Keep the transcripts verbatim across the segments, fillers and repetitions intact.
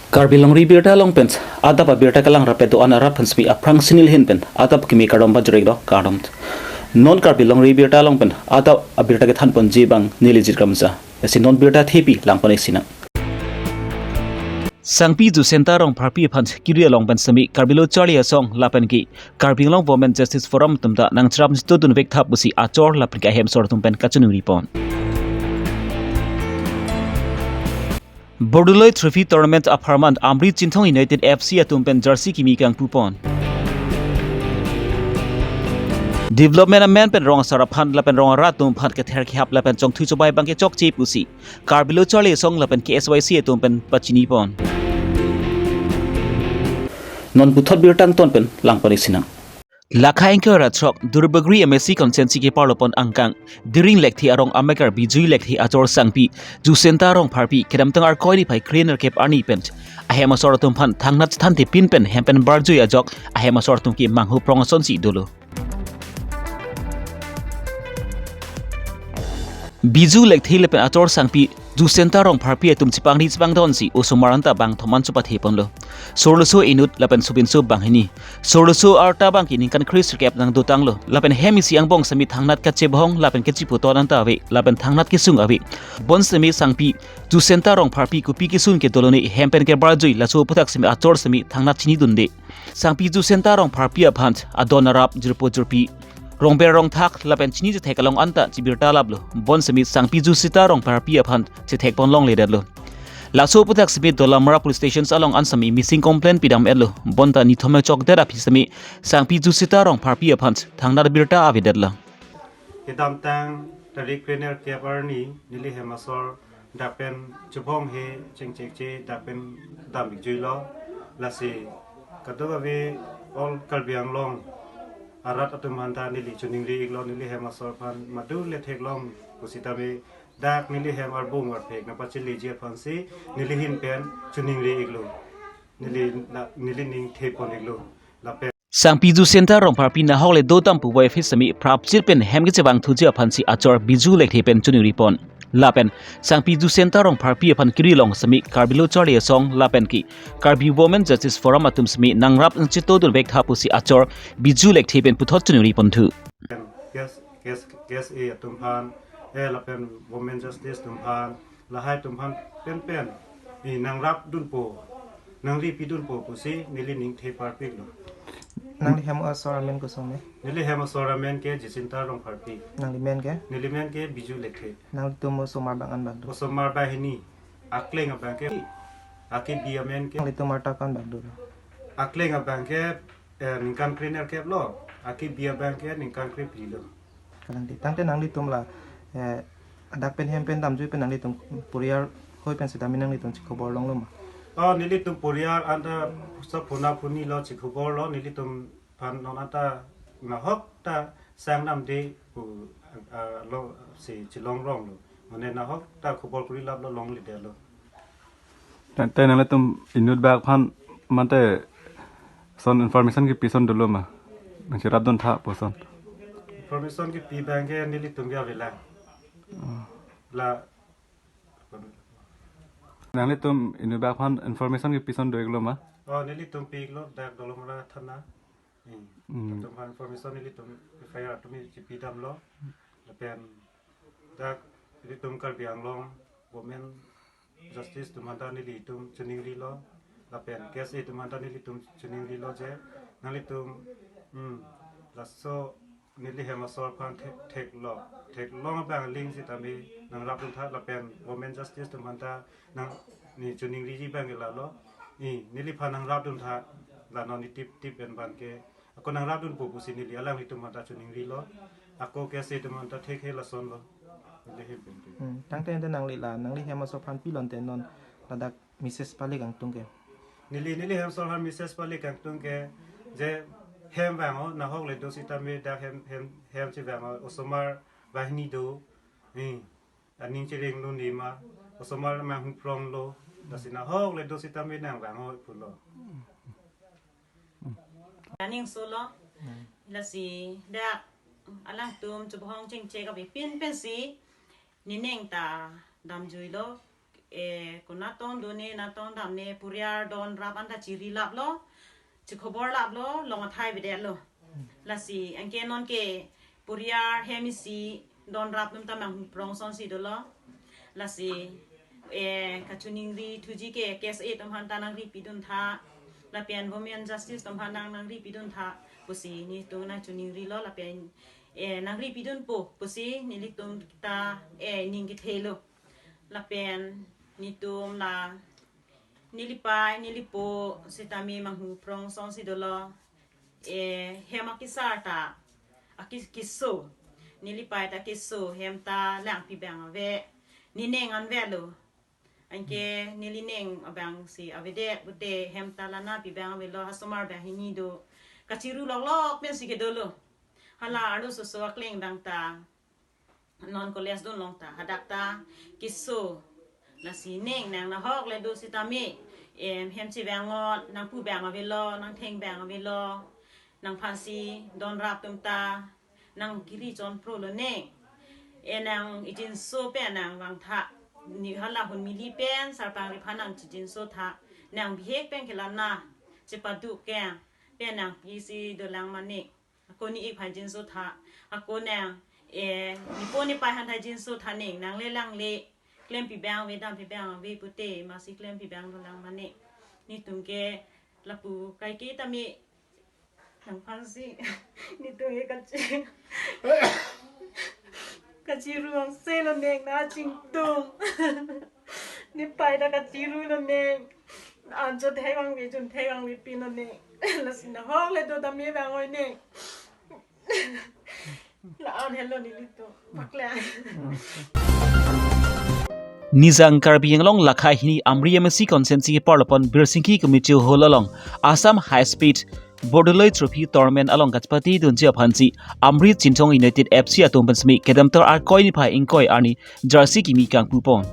Karbi Longri Abirta along pen adap abirta kelang rapet do-an arat aphan semi aphrangsi neli ahin pen adap kimi kardom pajirlo, kardom. Non Karbi Longri Abirta along pen adap abirta kethanpon ji abang neli Jit Kramsa. Lasi non birta thepi langpon-ik sinang. Sangpi Jusenta Rongpharpi aphan kiri along pen semi Karbi Lo Charli Asong lapen ke Karbi Anglong Women Justice Forum atum ta nangcherap chitodun vek tha pusi achor lapen ke ahem asor atum pen kachiningri pon. Bordoloi Trophy Tournament apharman Amri Chinthong United F C atum pen jersey kimi kangpu pon. Development amen pen rong asar aphan lapen rong arat atum aphan kether kehap lapen chongthui chobai abang ke chokche pusi Karbi Lo Charli Asong lapen K S Y C atum pen pachini pon. Non puthot birta angton pen langpon-ik sinang. Lakha ingkoi ra throk Duarbagori M A C constituency keparlo pon angkang Diring Lekthe arong amekar Bijui Lekthe achor Sangpi Jusenta Rongpharpi kedamtang Arkoi niphai krenerkep arni pen ahem asor atum aphan thangnat chethan thepin pen hem pen barjui ajok ahem asor atum ke manghu prong asonsi dolo. Biju Lekthe lapen achor Sangpi Jusenta Rongpharpi atum chepangri chepangdonsi osomar anta bangthom an chepathe ponlo. Sorloso inut lapen sobinso banghini. Sorloso arta abang ke ningkan kresirkep nangdotanglo. Lapen hem isi angbong semi thangnat kachebhong lapen kachiputon anta ave. Lapen thangnat kesung ave. Bonsemi Sangpi Jusenta Rongpharpi kopi kesun ke dolone hem pen kebarjui laso aphuthak semi achor semi thangnat chinidunde. Sangpi Jusenta Rongpharpi aphan adon arap jirpo jirpi rongber rongthak lapen chini chethek along anta chibirta laplo. Bonsemi Sangpi Jusenta Rongpharpi aphan chethek pon longledetlo. Laso aphuthak semi Dolamara Police Stations along an semi missing complaint pidam-etlo. Bonta nithom chokdet aphi semi Sangpi Jusenta Rongpharpi aphan thangnat birta avedetlo. Kedamtang tarik krenerkep arni neli hem asor dak pen chubong he chengchekche dak pen dam-ik juilo. Lasi kadokave all Karbi Anglong arat atum anta neli chiningri-iklo, neli hem asor aphan madu le theklong pusitame dak neli hem arbung arphek nangpacheleji aphansi neli ahin pen chiningri-iklo. Neli na, neli ning thepon-iklo. Lapen Sangpi Jusenta Rongpharpi nahok le dodam puvoiphit semi prapjit pen hem kechevang thuji aphansi achor Biju Lekthe pen chiningri pon. Lapen Sangpi Jusenta Rongpharpi aphan kiri along semi Karbi Lo Charli Asong lapen ke Karbi Women Justice Forum atum semi nangrap nangchitodun vek tha pusi achor Biju Lekthe pen puthot chiningri ponthu. K S, K S, K S A atum aphan, eh, lapen Women Justice atum aphan, lahai atum aphan penpen, eh, nangrapdunpo, nangripidunpo pusi neli ning theparpiklo. Nangli hem asor amen kosonme? Neli hem asor amen ke Jusenta Rongpharpi. Nangli men ke? Neli men ke Biju Lekthe. Nanglitum osomar bang-an bang do? Osomar banghini. Akleng abang ke, akebi amen ke. Nanglitum arta ko-an bang dolo? Akleng abang ke, eh, ningkan krenerkep lo, akebi abang ke ningkan krephli lo. Kalang di. Tangte nanglitum la, eh, dak pen hem pen damjui pen nanglitum poriyal hoi pen sitame nanglitum chikhobor longlo ma? Oh, nelitum poriyal anta sa phuna phuni lo chikhobor lo, nelitum aphan non anta nahok ta sang namde pu, ah, lo si chilongronglo. Mane nahok ta khobor kuri laplo, longledetlo. Tangte nanglitum inut bak aphan mate son information kepi son dolo ma? Nangcherapdun tha pu son. Information kepi abang ke nelitum ke avelang. Oh. La Nanglitum inut bak aphan information kepi son do-iklo ma? Oh, nelitum pi-iklo dak Dolamara thana. Hmm. Hmm. Atum aphan information nelitum F I R atum chipi damlo. Lapen dak nelitum Karbi Anglong Women Justice atum anta nelitum chiningrilo. Lapen K S A atum anta nelitum chiningrilo je nanglitum, hmm, laso neli hem asor aphan thek, theklo. Theklong abang aling sitame nangrapdun tha lapen Women Justice atum anta nang ne chiningriji abang ke lalo. Ne, neliphan nangrapdun tha, la non ne tip tip pen abang ke. Ako nangrapdunpo pusi neli alanglitum anta chiningrilo. Ako K S A atum anta thekhe lasonlo. Neli hem pen ke. Hmm, tangte ante nangli la, nangli hem asor aphan pilo ante non ladak message pali kangtung ke? Neli, neli hem asor aphan message pali kangtung ke, je hem vang-o, nahok le do sitame dak hem, hem, hem chevang-o, osomar banghini do, eh, aning chereng lo ne ma, osomar manghu pronglo, lasi nahok le do sitame nangvang-o pulo. Aning solo, lasi dak alangtum chubong chengchek avepin pensi, nening ta damjuilo, Eh, konat tong done, nat tong damne, puriar don rap anta chiri laplo, chikhobor laplo, long athai bedetlo. Lasi, anke nonke puriar hem isi don rap atum ta manghu prong asonsi dolo. Lasi, eh, kachiningri thuji ke case eight atum aphan ta nangri pidun tha. Lapen women justice atum aphan nang nangri pidun tha pusi nelitum nangchiningrilo lapen, eh, nangri pidunpo pusi nelitum ta, eh, ning kethelo. Lapen nelitum la nelipei, nelipo sitame manghu prong asonsi dolo. Eh, hem akesar ta, akis-, keso. Nelipei ta keso, hem ta lang pibang ave. Nening anvetlo. Anke nelineng abangsi avedet pute hem ta la nangpibang avelo, hasomar abang hini do. Kachiru loklok pensi kedolo. Hala arloso akleng abang ta non college dun long ta, hadak ta keso. Lasi ning nang nahok le do sitame, em, hem chevang-ot, nangpu abang avelo, nangtheng abang avelo, nangphansi don rap atum ta nangkiri chonprolo ne. E nang ijinso pen nang vangtha. Ne hala ahun mili pen sarpangri aphan nangchijinso tha. Nang bihek pen ke la na chepaduk ke pen nangpisi dolang mane. Ako ne-ik aphan jinso tha. Ako nang, eh, nepo nepei aphan ta jinso tha ning. Nang le lang le klem pibang ave, dam pibang ave pute, masi klem pibang dolang mane. Netum ke lapu kaike tame nangphansi netum ke kachi-, kachiru angselo ning, nangchingtum. Nepei ta kachirulo ning. Anchot thek vangve, chun thek vangve pilo ning. Lasi nahok le do tame vang oi ning. La-an helo nelitum. Paklang. Nijang Karbi Anglong lakha hini Amri M A C constituency kepar lapon Birsingki Community Hall along Assam High Speed Bordoloi Trophy Tournament along kachepatedunji aphansi Amri Chinthong United F C atum pen semi kedamtang Arkoi niphai ingkoi arni jersey kimi kangpupon.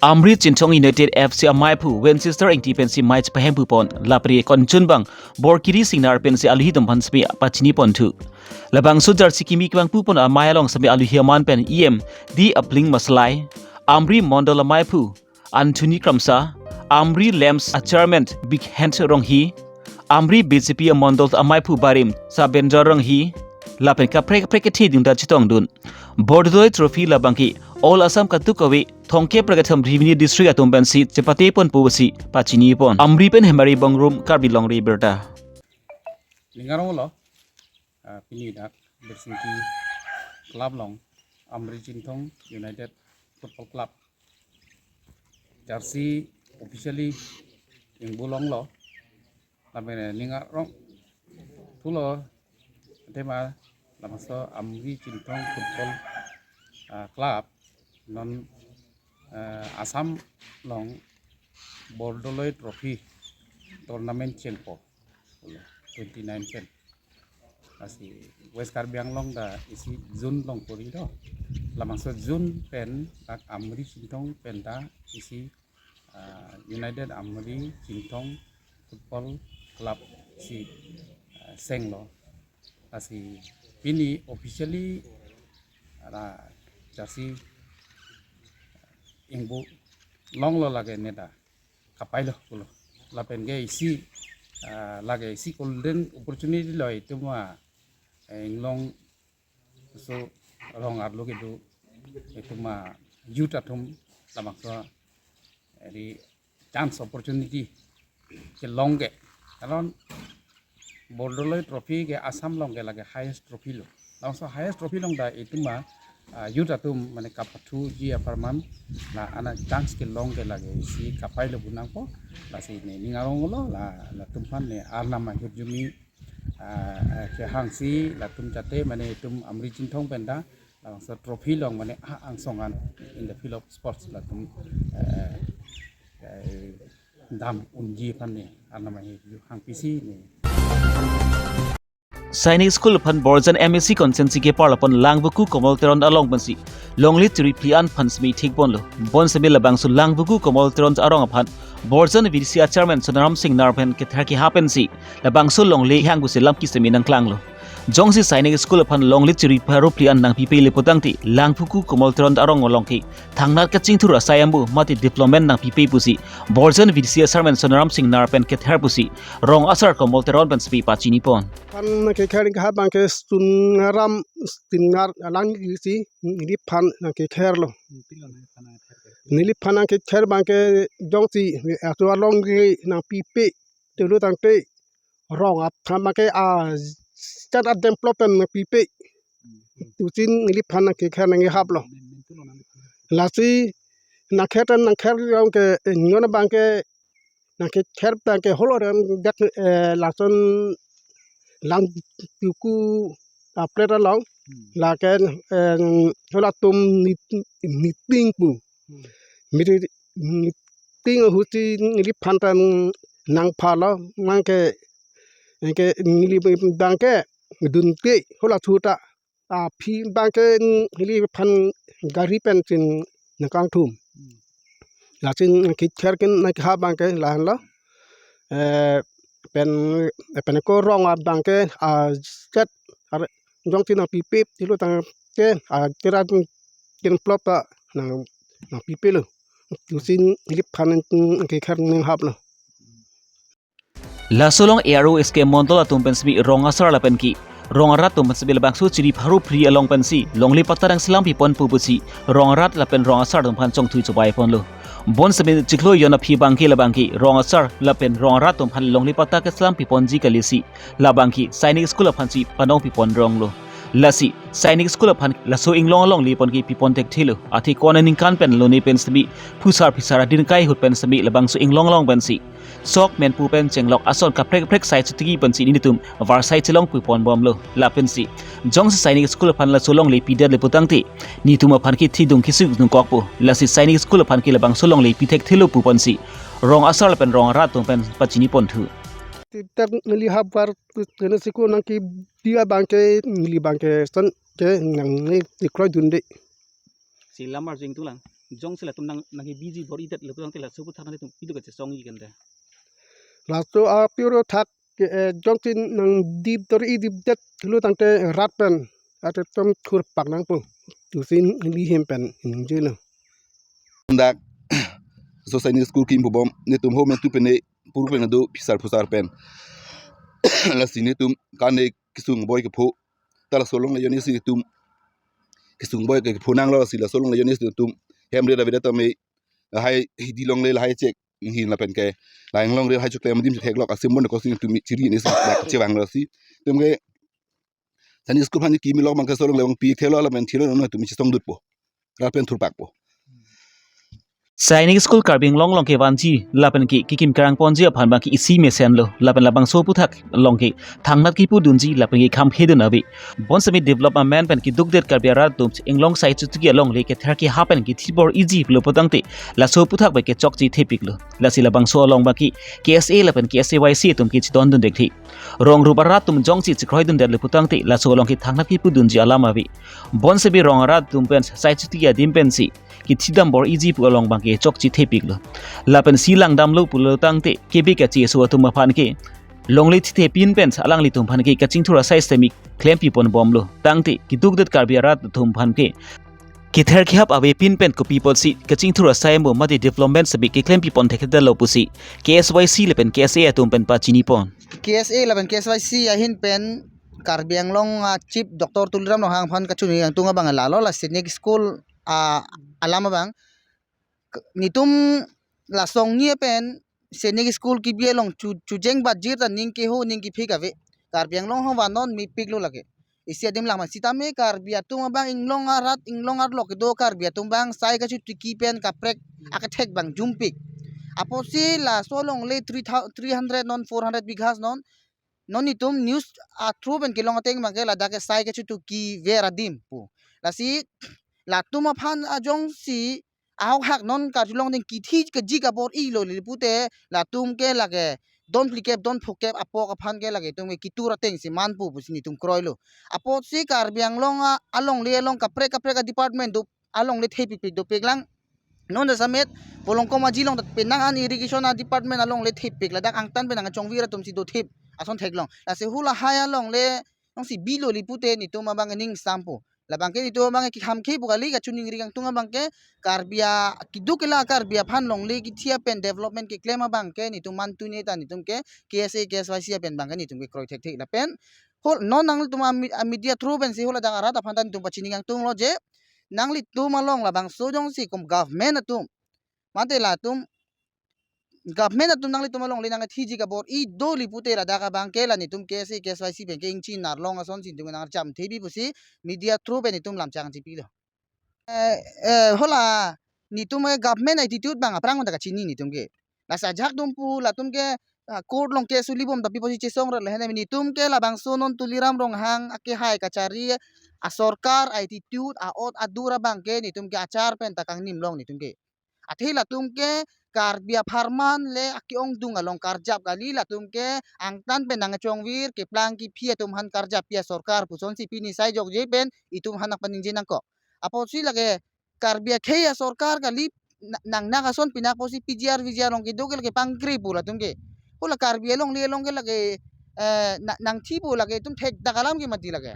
Amri Chinthong United F C amaiphu Winchester Ingti pensi mei chepahempupon, lapri konchunbang Borkiri Singnar pensi aluhi atum aphan semi pachinipon thu. Labangso jersey kimi kangpupon amei along semi aluhi aman pen E M D Apling Maslai, Amri Mondol amaiphu Anthony Kramsa, Amri Lamps a Chairman Big Hand Ronghi, Amri B J P a Mondol amaiphu barim Sabendra Ronghi, lapen kaprek kaprek kethedung ta chetongdun. Bordoloi Trophy labangke All Assam katuk kave thomkep ra kethom Revenue District atum pensi chepateponpo pusi pachinipon. Amri pen Hemari Bongrung, Karbi Longri Abirta. Ning aronglo, ah, pini dak Birsingki Club along Amri Chinthong United Football Club jersey officially ingbu longlo. Lapen ning arong thulo tema labangso Amri Chinthong Football, ah, Club non, ah, Assam along Bordoloi Trophy Tournament chengpo twenty nine pen. Lasi West Karbi Anglong ta isi zone along pori do. Labangso zone pen dak Amri Chinthong pen ta isi, ah, United Amri Chinthong Football Club si, ah, senglo. Lasi pini officially la jersey ingbu longlo lake neta. Kapailo pulo. Lapen ke isi, ah, lake isi golden opportunity lo itum a, eh, inglong so rong arlo kedo itum a youth atum labangso eri chance opportunity kelong ke. Karon Bordoloi Trophy ke Assam along ke lake highest trophy lo. Labangso highest trophy along ta itum a, ah, youth atum mane kapathuji apharman la ana chance kelong ke lake isi kapailo pu nangpo. Lasi ne ning aronglo la, latum aphan ne Arnam ahirjume, ah, ah, kehangsi latum chate mane itum Amri Chinthong pen ta labangso trophy along mane, ah, angsong an in the field of sports latum, eh, eh, dam unji aphan ne Arnam ahirju hangpisi ne. Sainik School aphan Borjan M A C constituency kepar lapon Langvoku Komol Teron along pensi longle chiri phli-an aphan semi thikponlo. Bonsemi labangso Langvoku Komol Teron arong aphan Borjan V D C a Chairman Sonaram Singnar pen kether keha pensi labangso longle hang pusi lam kesemi nangklanglo. Jongsi Sainik School aphan longle chiri pharo phli an nangpipe le putangte, Langphuku Komol Teron arong along ke thangnat kachingthur asai ambu mate development nangpipe pusi Borjan V D C asarmen Sonaram Singnar pen kether pusi rong asar Komol Teron pen spi pachini pon. Phan nangkekher nangkehap abang ke Sonaram Singnar alang isi neliphan nangkekherlo. Neliphan nangkekher abang ke jongsi aso along ke nangpipe tulu tangte rong aphan abang ke a stat a development nangpipe. Tusin neliphan nangkekher nangkehaplo. Lasi nangkher tan nangkher long ke nyon abang ke nangkekher abang ke holo ran dak, eh, lason Langphuku a plate along. Hmm. Lake, eh, holo atum nit-, niting pu. Hmm. Miri niting ahut si neliphan tan nangphalo abang ke, ke neli abang ke dunte holo thuta aphi abang ke neliphan gari pen si nangkangthum. Hmm. Lason nangkekher kin nangkehap abang ke lahenlo. Eh, pen, pen ko rong abang ke a stat are jongsi nangpipe tulu tangte a tira kin plot ta nang, nangpipelo. Tusin neliphan nangkekher nanghaplo. Laso along A R O S K Mondol atum pen simi rong asar lapen ke rong arat atum pen simi labangso chiri pharo phli along pensi longle patta nangselam pipon pu pusi rong arat lapen rong asar atum aphan chongthui chobai ponlo. Bonsitame chiklo jon aphi abang ke labang ke rong asar lapen rong arat atum aphan longle patta keselam piponji kalisi labang ke Sainik School aphansi panong pipon ronglo. Lasi Sainik School aphan laso inglong alongle pon ke pipon thekthelo. Athe ko-an aningkan pen lone pen simi phusar phisar adin kai ahut pen simi labangso inglong along pensi sok menpu pen chenglok ason kaprek kaprek sai chotiki pensi nelitum varsai chelong pipon bomlo. Lapensi jongsi Sainik School aphan laso longle pidet le putangte nelitum aphan ke thidung kesung nungkokpo. Lasi Sainik School aphan ke labangso longle pi thekthelo pu ponsi rong asar lapen rong arat atum pen pachini ponthu. Tita neli havar kena siko nangkidi abang ke neli abang ke son ke nangli kroidunde. Si lamar jing tulang. Jongsi latum nang, nangkebiji bor-idet latum nangtela supu thak nangtum pitu kachesongji kente. Laso apiro thak ke, eh, jongsi nangdi bor-i didet tulu tangte rat pen atum thurpak nangpo. Tusin neli hem pen ingjelo. Dak so Sainik School kim pubom netum ho mentu pene puru pen do phisar phusar pen. Lasi netum kane kesung boi kepho. Ta laso along le jone si netum kesung boi kepho nanglo, si laso along le jone si netum hem re david tame lahai hidi longle lahai chek hin lapen ke lahai longle lahai chek tem dim theklok asim bon ko si netum chiri ne si dak chevanglo si. Netum ke Sainik School aphan kimi lok abang ke laso along le abang pi thelo lapen thelo non netum chesongdutpo. Rat pen thurpakpo. Sainik School Karbi Anglong along kevanji lapen ke kekim kerang ponji aphan abang ke isi mesenlo lapen labangso aputhak along ke thangnat kipudunji lapen ke kham phedun ave. Bonsitame development pen kedukdet Karbi arat atum inglong sai chotiki alongle kether kehap pen kethi bor-iji pulo putangte laso aputhak abang ke chokche thepiklo. Lasi labangso along abang ke K S A lapen K S A Y C atum ke chedondun dekthe. Rong rup arat atum jongsi chekroidundet le putangte laso along ke thangnat kipudunji alam ave. Bonsitame rong arat atum pen sai chotiki adim pensi kethidam bor-iji pu along abang ke chokche thepiklo. Lapen si langdamlo pulo tangte kebe kacheso atum aphan ke longle thithepin pen alanglitum aphan ke kachingthur asai semi klem pipon bomlo. Tangte kedukdet Karbi arat atum aphan ke kether kehap avepin pen kopi apotsi kachingthur asai mo mate development semi keklem pipon thekthelo pusi K S Y C lapen K S A atum pen pachini pon. K S A lapen K S Y C ahin pen Karbi Anglong a Chief Doctor Tuliram Ronghang aphan kachini nangtung abang lalo la Sainik School a alam abang. K-, netum laso along ni pen Sainik School kebi along chu-, chujeng bajir ta ning keho ning kephik ave. Karbi Anglong ho vanon mepiklo lake. Isi adim lang ma sitame Karbi atum abang inglong arat inglong arlo kedo Karbi atum abang sai kachotiki pen kaprek akethek abang jumpik. Apotsi laso alongle three thou-, three hundred non four hundred bighas non non netum news a through pen kelong ateng abang ke ladak ke sai kachotiki ver adim pu. Lasi latum aphan ajongsi ahok hak non karjulong ding kithi kajik abor-ilo le pute latum ke lake don phlikep don phokep apok aphan ke lake atum ke kitur atengsi manpo pusi netum kroilo. Apotsi Karbi Anglong a alongle along kaprek kaprek a department do alongle thepikpik dopik lang. Non jasemet Polongkom aji along penang an irrigation a department alongle thepik ladak angtan penang chongvir atumsi dothep ason theklong. Lasi hu lahai alongle Jongsi bilo le pute netum abang ning sampo. Labang ke netum abang ke keham ke pu kali, kachiningri kangtung abang ke Karbi a keduk kelak Karbi aphan longle kethe pen development keklem abang ke netum mantu ne ta netum ke K S A, K S Y C pen abang ke netum ke kroi thekthe lapen. Hol non nangtum a mi-, a media through pensi hol adang arat aphan ta netum pachini kangtunglo je nanglitum along labangso jongsi kom government atum, mate latum government atum nanglitum along le nangthiji kabor-i do le pute ladak abang ke la netum K S A, K S Y C pen ke ingchin arlong asonsi netum nangchamthe bi pusi media through pen netum lam chang chipilo. Eh, eh, hola netum ke government attitude abang aphrang ta kachini netum ke. Lasi ajahak atum pu latum ke, ah, court along case uli bom tapi pusi chesong rel hen netum ke labangso non Tuliram Ronghang akehai kachari asorkar attitude, a-ot adur abang ke netum ke achar pen ta kangnim long netum ke. Athe latum ke Karbi apharman le ake-ongdung along karjap kali, latum ke angtan pen nangchongvir, keplang kephi atum aphan karjappi asorkar pusonsi pini sai jokje pen itum aphan nangpaningje nangkok. Apotsi lake Karbi akhei asorkar kali na-, nangnak ason pinak pusi P G R V G R along keduk ke lake pangkri pu latum ke. Pu la Karbi along le along ke lake, eh, na-, nangthi pu lake itum thekdak alam ke mati lake.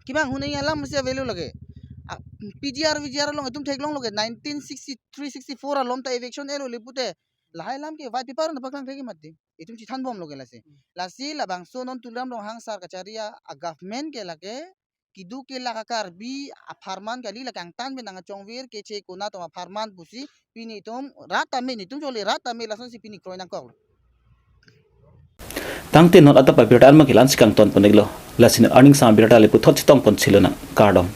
Kibang hunai alam mesti avelo lake. Ah, P G R V G R along itum theklonglo ke nineteen sixty-three sixty-four alom ta eviction elo le pute. Lahai alam ke white paper na paklang thek mati. Itum chethan bomlo ke lasi. Hmm. Lasi labangso non Tuliram Ronghang sar kachari a, a government ke lake keduk kelak a Karbi apharman kali, lake angtan pen nangchongvir keche kona atum apharman pusi pini itum rat tame netum chole rat tame lasonsi pini kroi nangkok. Tangte non adap abirta arma ke la-ansi kangton pon-iklo. Lasi non arni sang abirta le puthot chetong pon chilonang, kardom.